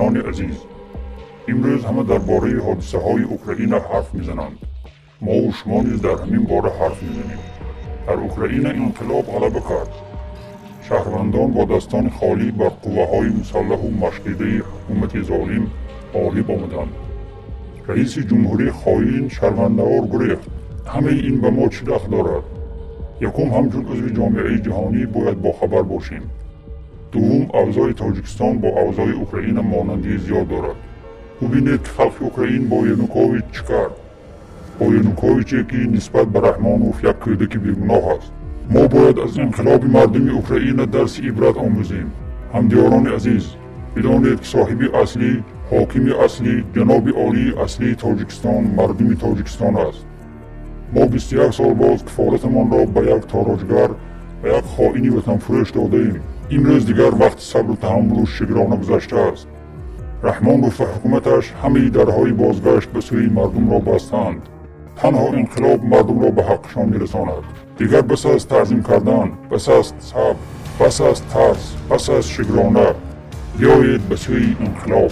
Ҳамватанони азиз, имрӯз ҳама дар бораи ҳодисаҳои Украина ҳарф мезананд. Мову шумо низ дар ҳамин бора ҳарф мезанем. Дар Украина инқилоб ғалаба кард. Шаҳрвандон бо дастони холӣ бар қувваҳои мусаллаҳу машқидаи ҳукумати золим ғолиб омаданд. Раиси ҷумҳурӣ хоин шармандавор гурехт. Ҳамаи ин ба мо чӣ дахл дорад? Якум, ҳамчун узви ҷомеаи ҷаҳонӣ бояд бохабар бошем. Дуввум, авзои Тоҷикистон бо авзои Украина монандии зиёд дорад. Бубинед, ки халқи Украин бо Янукович чӣ кард, бо Януковиче, ки нисбат ба Раҳмонов як кӯдаки бегуноҳ аст. Мо бояд аз инқилоби мардуми Украина дарси ибрат омӯзем. Ҳамдиёрони азиз, бидонед, ки соҳиби аслӣ, ҳокими аслӣ, ҷаноби олии аслии Тоҷикистон мардуми Тоҷикистон аст. Мо 21 сол боз кифолатамонро ба як тороҷгар, ба як хоини ватанфурӯш додаем. Имрӯз дигар вақти сабру таҳаммулу шигрона гузаштааст. Раҳмонов ва ҳукуматаш ҳамаи дарҳои бозгашт ба сӯи мардумро бастаанд. Танҳо инқилоб мардумро ба ҳаққашон мерасонад. Дигар бас аст таъзим кардан, бас аст сабр, бас аст тарс, бас аст шигрона. Биёед ба сӯи инқилоб.